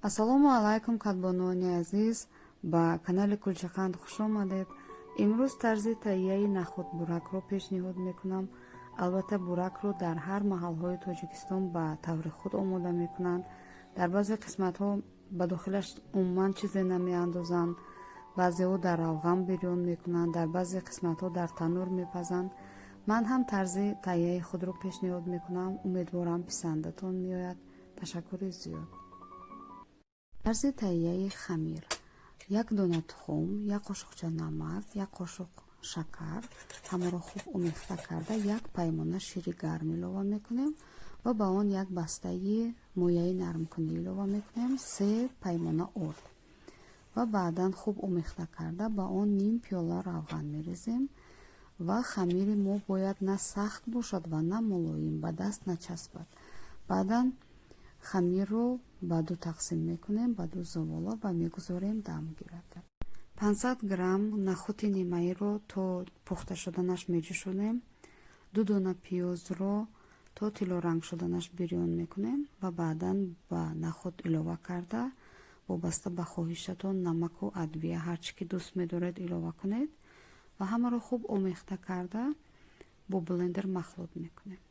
Ассалому алайкум, кадбонуони азиз, ба канали Кулчақанд хуш омадед. Имрӯз тарзи таҳияи нахӯд буракро пешниҳод мекунам. Албатта, буракро дар ҳар маҳалҳои Тоҷикистон ба таври худ омода мекунанд. Дар баъзе қисматҳо ба дохилаш умуман чизе намеандозанд, баъзеҳо дар равған бирён мекунанд, дар баъзе қисматҳо дар танӯр мепазанд. Ман ҳам тарзи таҳияи худро пешниҳод мекунам. Умедворам, писандатон меояд. Ташаккури зиёд. Тарзи таҳияи хамир: як дона тухм, як қошуқча намак, як қошуқ шакар, ҳамаро хуб омехта карда, як паймона шири гарм илова мекунем ва ба он як бастаи мояи нармкунӣ илова мекунем, се паймона орд ва баъдан хуб омехта карда, ба он ним пиёла равған мерезем. Ва хамири мо бояд на сахт бошад ва на мулоим, ба даст начаспад. Баъдан хамирро ба ду тақсим мекунем, ба ду зувола, ва мегузорем дам гирад. 500 грамм нахӯди нимаиро то пухта шуданаш меҷӯшонем. Ду дона пиёзро то тиллоранг шуданаш бирён мекунем ва баъдан ба нахӯд илова карда, вобаста ба хоҳишатон намаку адвия, ҳар чӣ ки дӯст медоред, илова кунед ва ҳамаро хуб омехта карда, бо блендер махлут мекунем.